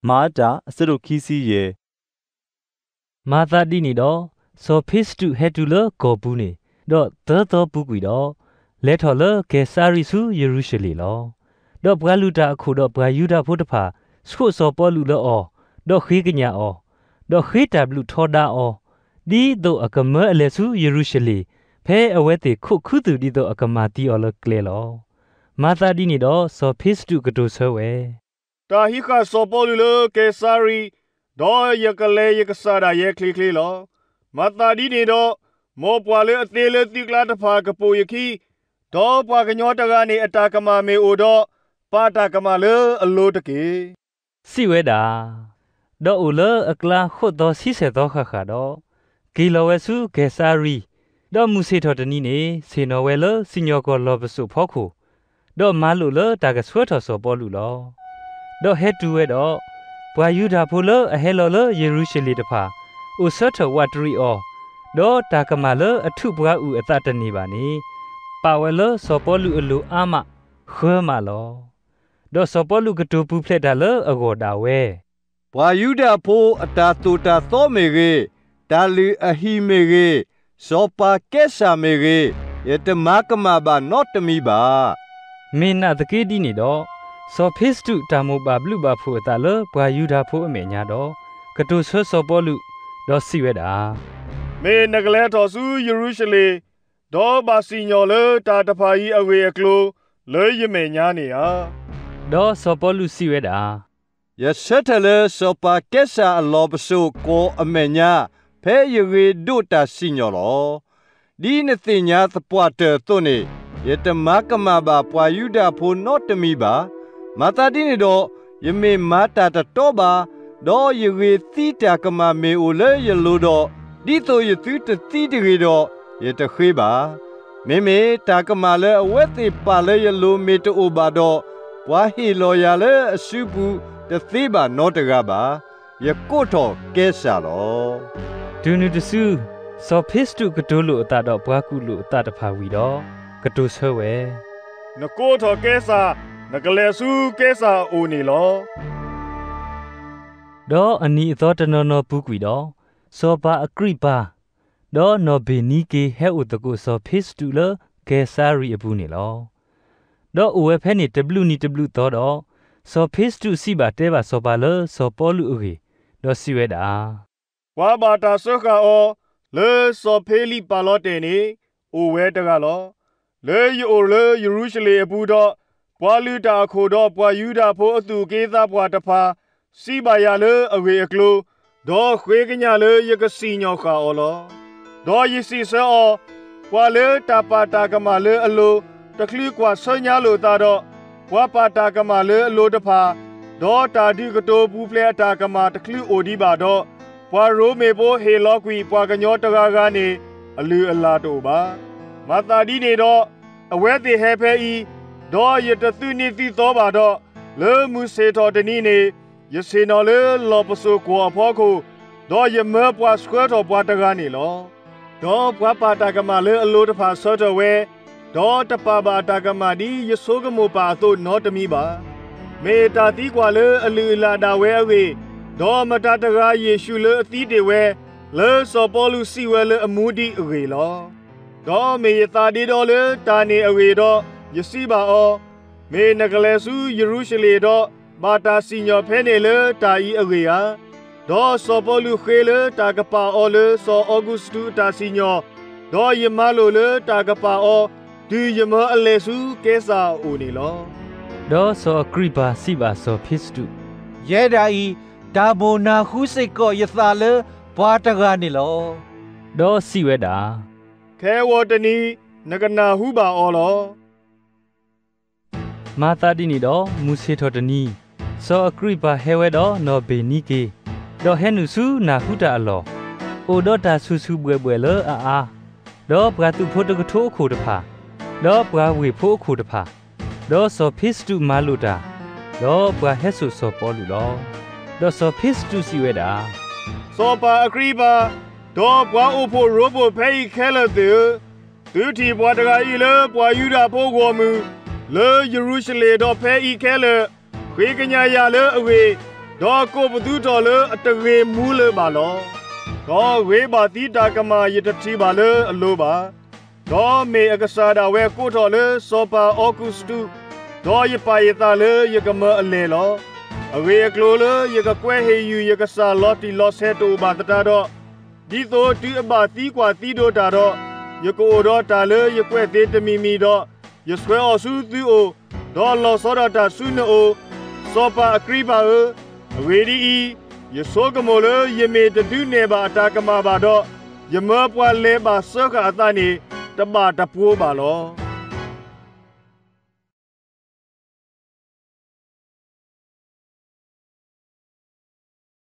မၤအတၢ် အဆၢဒိၣ်ခံဆံယဲၢ်. မၤသးဒ်န့ၣ်ဒီး, စီၤဖ့စတူးဟဲတုၤလၢကီၢ်ပူၤန့ၣ်, ဒီးသၢသီပူၤကွံာ်ဒီး, လဲၤထီၣ်လၢကဲၤစၤရံဆူယရူၤၡလ့ၣ်လီၤ. ဒီးပှၤလုၢ်တၢ်အခိၣ်ဒီးပှၤယူဒၤဖိတဖၣ် ဆှိးစီၤပီလူးလၢအီၤ, ဒီးဃ့ကညးအီၤ, ဒီးဃ့တၢ်ဘျုးထီဒါအီၤ, ဒ်သိးအကမၢအလဲၤဆူယရူၤၡလ့ၣ်, ဖဲအဝဲသ့ၣ်ခိးခူသူၣ်ဒ်သိးအကမၤသံအီၤလၢကျဲလီၤ. မၤသးဒ်န့ၣ်ဒီး စီၤဖ့စတူးကတိၤဆၢဝဲ, တၢ်ဟံးဃာ်စီၤပီလူးလၢကဲၤစၤရံ, ဒီးယကလဲၤယကစၢ်ဒၣ်ယဲချ့ချ့လီၤ. မၤသးဒ်န့ၣ်ဒီး, မ်ပှၤလၢအသ့လၢသုကျါတဖၣ်ကပိာ်ယခံ, ဒီးပှၤကညီတဂၤန့ၣ်အတၢ်ကမၣ်မ့ၢ်အိၣ်ဒီး, ပာ်တၢ်ကမၣ်လၢအလိၤတက့ၢ်. စံးဝဲဒၣ်, ဒီးအိၣ်လၢအကျါဃိးသီဆံဆဲၣ်သီဃၣ်ဃၣ်ဒီး, က့ၤလီၤဝဲဆူကဲၤစၤရံ, ဒီးမုၢ်ဆ့ၣ်ထီၣ်တနံၤန့ၣ် ဆ့ၣ်နီၤဝဲလၢစံၣ်ညီၣ်ကွီၢ်လီၢ်ပစိာ်ဖီခိၣ်, ဒီးမၤလိာ်လၢတၢ်ကဆှၢထီၣ်စီၤပီလူးလီၤ. ဒီးဟဲတုၤဝဲဒီး, ပှၤယူဒၤဖိလၢအဟဲလီၤလၢယရူၤၡလ့ၣ်တဖၣ် အိၣ်ဆၢထၢၣ်ဝးတရံးအီၤ, ဒီးတၢ်ကမၣ်လၢအထူးပှၤအုၣ်အသးတန့ၢ်ဘၣ်န့ၣ်, ပာ်ဝဲလၢစီၤပီလူးအလိၤအါမး, ဃၢမးလီၤ. ဒီးစီၤပီလူးကတိၤပူၤဖျဲးတၢ်လၢအဂီၢ်ဒၣ်ဝဲ, ပှၤယူဒၤဖိအတၢ်သိၣ်တၢ်သီမ့ၢ်ဂ့ၤ, တၢ်လုၢ်အဟံၣ်မ့ၢ်ဂ့ၤ, စီၤပၤကဲစၢ်မ့ၢ်ဂ့ၤ, ယတမၤကမၣ်ဘၣ်နီတမံၤဘၣ်. မ့ၢ်နာ်သက့ဒ်န့ၣ်ဒီး, စီၤဖ့စတူးတၢ်မိၣ်ဘၣ်ဘျုးဘၣ်ဖှိၣ်အသးလၢပှၤယူဒၤဖိအမဲာ်ညါဒီး, ကတိၤဆၢစီၤပီလူး, ဒီးစံးဝဲဒၣ်, မ့ၢ်နကလဲၤထီၣ်ဆူယရူၤၡလ့ၣ်, ဒီးဘၣ်စံၣ်ညီၣ်လၢတၢ်တဖၣ်အံၤအဂ့ၢ်အကျိၤ, လၢယမဲာ်ညါန့ၣ်ဧါ. ဒီးစီၤပီလူးစံးဝဲဒၣ်, ယဆၢထၢၣ်လၢစီၤပၤကဲစၢ်အလီၢ်ပစိာ်ကွီၢ်အမဲာ်ညါ, ဖဲယဂ့ၤဒိးတၢ်စံၣ်ညီၣ်လီၤ. ဒ်နသ့ၣ်ညါသပှၢ်တၢၢ်အသိးန့ၣ်, ယတမၤကမၣ်ဘၣ်ပှၤယူဒၤဖိနီတမံၤဘၣ်. မၤသးဒ်န့ၣ်ဒီး, ယမ့ၢ်မၤတၢ်တတီဘၣ်, ဒီးယဂ့ၤသံတၢ်ကမၣ်မ့ၢ်အိၣ်လၢယလိၤဒီး, ဒ်သိးယသုတသံတဂ့ၤဒီး, ယတဃ့ဘၣ်. မ့မ့ၢ်တၢ်ကမၣ်လၢအဝဲသ့ၣ်ပာ်လၢယလိၤမ့ၢ်တအိၣ်ဘၣ်ဒီး, ပှၤဟ့ၣ်လီၤယၤလၢအစုပူၤတသ့ဘၣ်နီတဂၤဘၣ်. ယကိးထီၣ်ကဲစၢ်လီၤ. တုၤနုၤတစု, စီၤဖ့စတူးကတိၤလိာ်အသးဒီးပှၤကူၣ်လိာ်အသးတဖၣ်ဝံၤဒီး, ကတိၤဆၢဝဲ, နကိးထီၣ်ကဲစၢ်, နကလဲၤဆူကဲစၢ်အအိၣ်န့ၣ်လီၤ. ဒီးအနံၤအသီတနီၤနီၤပူၤကွံာ်ဒီး, စီၤပၤအကြံးပၤ, ဒီးနီၢ်ဘ့ၣ်နံက့ဟဲအိၣ်သကိးစီၤဖ့စတူးလၢကဲၤစၤရံအပူၤန့ၣ်လီၤ. ဒီးအိၣ်ဝဲဖဲန့ၣ်တဘျုးနံၤတဘျုးသီဒီး, စီၤဖ့စတူးစံးဘၣ်တဲဘၣ်စီၤပၤလၢစီၤပီလူးအဂ့ၢ်, ဒီးစံးဝဲဒၣ်, ပှၤဘၣ်တၢ်စၢဃာ်အီၤ, လၢစီၤဖ့လံးပာ်လီၤတဲာ်န့ၣ်, အိၣ်ဝဲတဂၤလီၤ. လၢယအိၣ်လၢယရူၤၡလ့ၣ်အပူၤဒီး, ပှၤလုၢ်တၢ်အခိၣ်ဒီးပှၤယူဒၤဖိအသူၣ်က့သးပှၢ်တဖၣ်, စံးဘၣ်ယၤလၢအဂ့ၢ်အကျိၤ, ဒီးဃ့ကညးလၢယကစံၣ်ညီၣ်ဃာ်အီၤလီၤ. ဒီးယစံးဆၢအီၤ, ပှၤလၢတၢ်ပာ်တၢ်ကမၣ်လၢအလိၤ, တချုးကွၢ်ဆၢညါလိာ်သးဒီး, ပှၤပာ်တၢ်ကမၣ်လၢအလိၤတဖၣ်, ဒီးတၢ်ဒုးကတိၤပူၤဖျဲးအတၢ်ကမၣ်တချုးအိၣ်ဒံးဘၣ်ဒီး, ပှၤရိမ့ၤဖိဟ့ၣ်လီၤကွံာ်ပှၤကညီတဂၤဂၤန့ၣ် အလုၢ်အလၢ်တအိၣ်ဘၣ်. မၤသးဒ်န့ၣ်ဒီး, အဝဲသ့ၣ်ဟဲဖဲအံၤ, ဒီးယတသုးနံၤသုးသီဘၣ်ဒီး, လၢမုၢ်ဆ့ၣ်ထီၣ်တနံၤန့ၣ်, ယဆ့ၣ်နီၤလၢလီၢ်ပစိာ်ကွီၢ်အဖီခိၣ်, ဒီးယမၢပှၤဆှၢထီၣ်ပှၤတဂၤန့ၣ်လီၤ. ဒီးပှၤပာ်တၢ်ကမၣ်လၢအလိၤတဖၣ်ဆၢထၢၣ်ဝဲ, ဒီးတပာ်ဘၣ်အတၢ်ကမၣ်ဒ်ယဆိကမိၣ်ပာ်အသိးနီတမံၤဘၣ်. မ့ၢ်တၢ်သံကွၢ်လၢအလုၢ်အလၢ်ဒၣ်ဝဲအဂ့ၢ်, ဒီးမတၤတဂၤယ့ၣ်ၡူးလၢအသံတ့ၢ်ဝဲ, လၢစီၤပီလူးစံးဝဲလၢအမူဒံးအဂ့ၢ်လီၤ. ဒီးမ့ၢ်ယသးဒ့ဒီလၢတၢ်န့ၣ်အဂ့ၢ်ဒီး, ယစံးဘၣ်အီၤ, မ့ၢ်နကလဲၤဆူယရူၤၡလ့ၣ်ဒီး, ဘၣ်တၢ်စံၣ်ညီၣ်ဖဲန့ၣ်လၢတၢ်အံၤအဂ့ၢ်ဧါ. ဒီးစီၤပီလူးဃ့လၢတၢ်ကပာ်အီၤလၢစီၤအီကူးစတူးအတၢ်စံၣ်ညီၣ်, ဒီးယမၤလိာ်လၢတၢ်ကပာ်အီၤ, တုၤယမၢအလဲၤဆူကဲစၢ်အအိၣ်န့ၣ်လီၤ. ဒီးစီၤအကြံးပၤစံးဘၣ်စီၤဖ့စတူး, ယဲဒၣ်အံၤ, တၢ်မိၣ်နၢ်ဟူစ့ၢ်ကီးယသးလၢပှၤတဂၤန့ၣ်လီၤ. ဒီးစံးဝဲဒၣ်, ခဲဂီၤတနံၤ, နကနၢ်ဟူဘၣ်အီၤလီၤ. မၤသးဒ်န့ၣ်ဒီး, မုၢ်ဆ့ၣ်ထီၣ်တနံၤ, စီၤအကြံးပၤဟဲဝဲဒီးနီၢ်ဘ့ၣ်နံက့ၤ, ဒီးဟဲနုာ်ဆူနၢ်ဟူတၢ်အလီၢ်, အိၣ်ဒီးတၢ်ဆူၣ်ဆူၣ်ဘှဲၣ်ဘှဲၣ်လၢအအါ, ဒီးပှၤသုးဖိတကထိအခိၣ်တဖၣ်, ဒီးပှၤဝ့ၢ်ဖိအခိၣ်တဖၣ်, ဒီးစီၤဖ့စတူးမၤလိာ်တၢ်, ဒီးပှၤဟဲစိာ်စီၤပီလူးလီၤ. ဒီးစီၤဖ့စတူးစံးဝဲဒၣ်, စီၤပၤအကြံးပၤ, ဒီးပှၤအိၣ်ဖှိၣ်ရိဖှိၣ်ဖဲအံၤခဲလၢာ်သ့ၣ်ဧၢ, သုထံၣ်ပှၤတဂၤအံၤလၢပှၤယူဒၤဖိဂီၢ်မုၢ်, လၢယရူၤၡလ့ၣ်ဒီးဖဲအံၤခဲလၢာ်, ဃ့ကညးယၤလၢအဂ့ၢ်, ဒီးကိးပသူထီၣ်လၢအတဂ့ၤမူလၢၤဘၣ်လီၤ. ဒီးဂ့ၤဘၣ်သံတၢ်ကမၣ်ယတထံၣ်ဘၣ်လၢအလိၤဘၣ်. ဒီးမ့ၢ်အကစၢ်ဒၣ်ဝဲကိးထီၣ်လၢစီၤပၤအီကူးစတူး, ဒီးယပာ်ယသးလၢယကမၢအလဲၤလီၤ. အဂ့ၢ်အကျိၤလၢယကကွဲဟ့ၣ်ယုၢ်ယကစၢ်လီၤတံၢ်လီၤဆဲးတအိၣ်ဘၣ်သတးဒီး, ဒ်သိးတုၤအဘၣ်သံကွၢ်သံဒိးတၢ်ဒီး, ယကအိၣ်ဒီးတၢ်လၢယကွဲးသ့တမံၤမံၤဒီး, ယဆှၢအီၤဆူသုအိၣ်, ဒီးလီၤဆီဒၣ်တၢ်ဆူနအိၣ်, စီၤပၤအကြံးဘၣ်ဧၢ, အဂ့ၢ်ဒ်အံၤ, ယဆိကမိၣ်လၢယမ့ၢ်တဒုးနဲၣ်ဘၣ်အတၢ်ကမၣ်ဘၣ်ဒီး, ယမၢပှၤလဲၤဘၣ်စၢဃာ်အသးန့ၣ် တဘၣ်တပှိၤဘၣ်လီၤ.